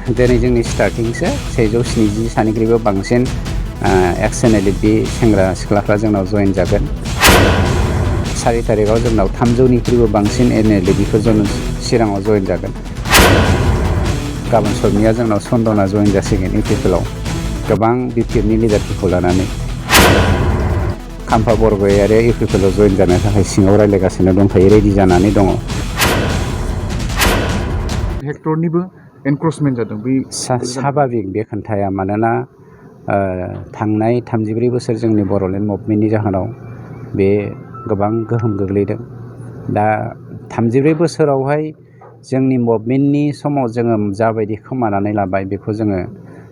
दिनै जोंनि स्टार्टिंसो 170 सानिख्रुइबो बांसिन एक्स-एन-एल-पि सेंग्रा सिख्लाफ्रा जोंनाव जइन जागोन। 4 तारिखआव जोंनाव 300निख्रुइबो बांसिन एन-एल-पिफोर चिराङाव जइन जागोन। गाबोन सबनिया जोंनाव सन्दना जइन जासिगोन इउपिपिएलआव गोबां बिपिएफनि लिडारफोरखौ लानानै। खाम्फा बरगयारिया इउपिपिएलआव जइन जानो थाखाय सिङाव रायज्लायगासिनो दंखायो, रेडि जानानै दङ। हेक्टरनिबो एनक्रचमेन्ट जादों बै स्वाभाबिक बे खोन्थाया, मानोना थांनाय 34 बोसोर जोंनि बर'लेण्ड मुभमेन्टनि जाहोनाव बे गोबां गोहोम गोग्लैदों। दा 34 बोसोरावहाय जोंनि मुभमेन्टनि समाव जोङो जाबायदि खोमानानै लाबाय बेखौ जोङो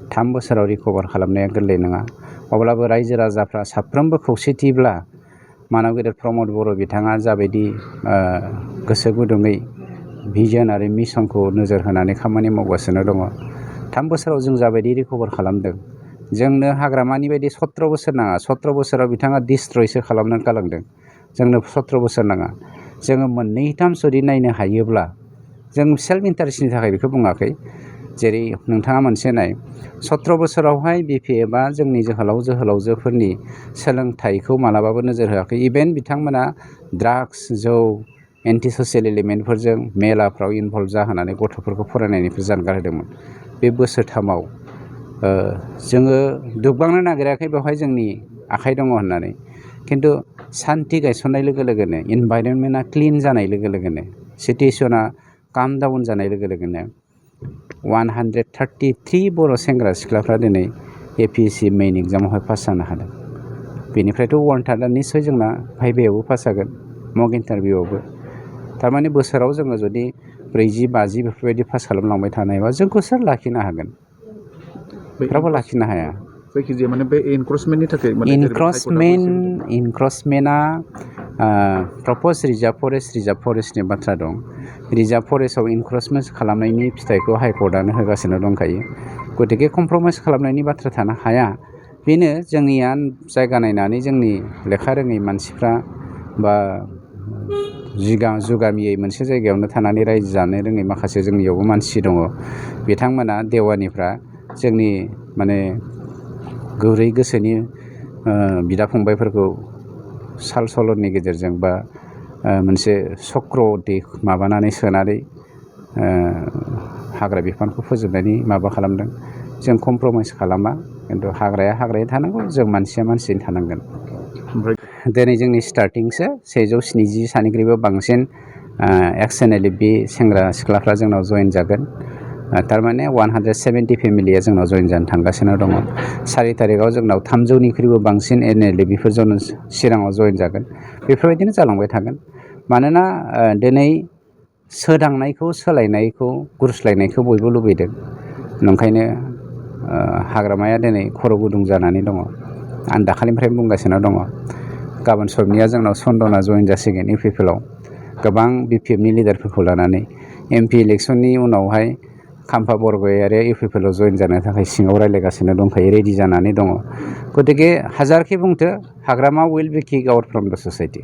3 बोसोराव रिकभार खालामनाया गोरलै नङा। अब्लाबो रायजो राजाफ्रा साफ्रोमबो खौसेथिब्ला मानव गेदेर प्रमद बर' बिथाङा जाबायदि गोसो गुदुङै भिजन आरो मिशनखौ नोजोर होनानै खामानि मावगासिनो दङ। 3 बोसोराव जों जाबायदि रिकभार खालामदों, जोंनो हाग्रामानि बायदि 17 बोसोर नाङा। 17 बोसोराव बिथाङा डिस्ट्रयसो खालामनानै गालांदों, जोंनो 17 बोसोर नाङा। जोङो मोननैथाम जुदि नायनो हायोब्ला, जों सेल्फ इन्टारेस्टनि थाखाय बेखौ बुङाखै। जेरै नोंथाङा मोनसे नाय, 17 बोसोरावहाय बिपिएफआ जोंनि जोहोलाव जोहोलावजोफोरनि सोलोंथाइखौ मालाबाबो नोजोर होआखै। इभेन बिथांमोना ड्राग्स, जौ, एन्टि ससियेल एलिमेन्टफोरजों मेलाफ्राव इनभल्भ जाहोनानै गथ'फोरखौ फरायनायनिफ्राय जानगार होदोंमोन। बे बोसोरथामाव जोङो दुबगांनो नागिराखै बेवहाय जोंनि आखाइ दङ होननानै, खिन्थु सान्थि गायसननाय लोगो लोगोनो, इनभाइरनमेन्टआ क्लिन जानाय लोगो लोगोनो, सिटुएसना काम डाउन जानाय लोगो लोगोनो 133 बर' सेंग्रा सिख्लाफ्रा दिनै एपिएससि मेइन एग्जामावहाय पास जानो हादों। बेनिफ्रायथ' वार्नथार्डआ निस्सय जोंना भाइभायावबो पास जागोन, मक इन्टारभिउआवबो। थारमाने बोसोराव जोङो जुदि 40-50 बेफोरबायदि पास खालामलांबाय थानायबा जोंखौ सोर लाखिनो हागोन? रावबो लाखिनो हाया। जायखिजाया माने बे एनक्रचमेन्टनि थाखाय इनक्रचमेन्टआ प्रप'ज रिजार्भ फरेस्टनि बाथ्रा दं। रिजार्भ फरेस्टआव इनक्रचमेन्ट खालामनायनि फिथाइखौ हाइकर्टआनो होगासिनो दंखायो। गतिके कमप्रमाइस खालामनायनि बाथ्रा थानो हाया। बेनो जोंनिया जायगा नायनानै जोंनि लेखा रोङै मानसिफ्रा बा जुगामियै मोनसे जायगायावनो थानानै रायजो जानो रोङै माखासे जोंनियावबो मानसि दङ। बिथांमोना देवानिफ्रा जोंनि माने गुरै गोसोनि बिदा फंबायफोरखौ साल सलननि गेजेरजों बा मोनसे चक्र'दै माबानानै सोनानै हाग्रा बिफानखौ फोजोबनायनि माबा खालामदों। जों कमप्रमाइस खालामा, खिन्थु हाग्राया थानांगौ, जों मानसिया मानसियैनो थानांगोन। दिनै जोंनि स्टार्टिंसो 170 सानिख्रुइबो बांसिन एक्स-एन-एल-पि सेंग्रा सिख्लाफ्रा जोंनाव जइन जागोन। थारमाने 170 फेमिलिया जोंनाव जइन जानो थांगासिनो दङ। 4 तारिखआव जोंनाव 300निख्रुइबो बांसिन एन-एल-पिफोर चिराङाव जइन जागोन। बेफोरबायदिनो जालांबाय थागोन। मानोना दिनै सोदांनायखौ, सोलायनायखौ, गुरस्लायनायखौ बयबो लुबैदों। ओंखायनो हाग्रामाया दिनै खर' गुदुं जानानै दङ। आं दाखालिनिफ्रायनो बुंगासिनो दङ। गाबोन सबनिया जोंनाव सन्दना जइन जासिगोन इउपिपिएलआव गोबां बिपिएफनि लिडारफोरखौ लानानै। एमपि इलेक्सननि उनावहाय खाम्फा बरगयारिया इउपिपिएलआव जइन जानो थाखाय सिङाव रायज्लायगासिनो दंखायो, रेडि जानानै दङ। गतिके हाजारखि बुंथो, Hagrama will be kick out from the society.